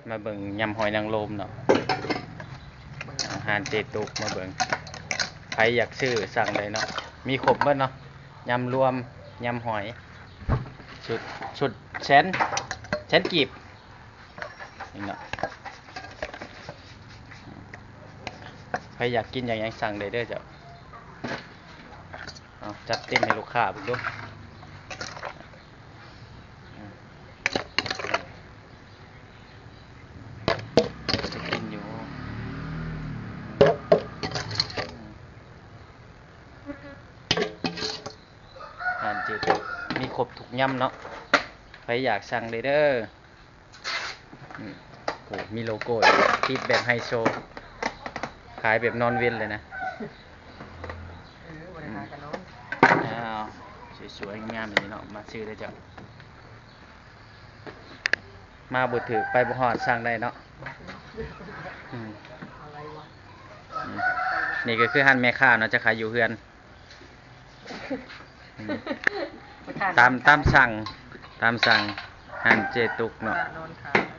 ມາເບິ່ງຍຳຫອຍນາງລົມເນາະ ອາຫານເຈຕຸກ ມາເບິ່ງ ໃຜຢາກຊື້ສັ່ງໄດ້ເນາະ ມີຄົບເບິດເນາະ ຍຳລວມ ຍຳຫອຍ ຊຸດ ຊຸດແສນ ແສນກີບນີ້ເນາະ ໃຜຢາກກິນຢາກຫຍັງສັ່ງໄດ້ເດີເຈົ້າ ເອົາ ຈັດເຕັມໃຫ້ລູກຄ້າເບິ່ງດູ. ຈະກິນຢູ່ ອືມ ຮ້ານເຈຕຸກ ມີຄົບທຸກຍຳເນາະ ໃຜຢາກສັ່ງໄດ້ເດີ ອືມ ໂອ້ ມີໂລໂກ້ ຕິດແບບໄຮໂຊ ຂາຍແບບນອນເວັນເລີຍນະ ເອີ ບໍ່ໄດ້ຫາກະນອນ ອ້າວ ສວຍໆ ງາມໆ ແບບນີ້ເນາະ ມາຊື້ເດີເຈົ້າ. ມາບໍ່ຖືກ ໄປບໍ່ຮອດ ສັ່ງໄດ້ເນາະ ອືມ ອືມ ນີ້ກໍຄືຮ້ານແມ່ຄ້າເນາະ ຈະຂາຍຢູ່ເຮືອນ ອືມ ຕາມ ຕາມສັ່ງ ຕາມສັ່ງ ຮ້ານເຈຕຸກເນາະ.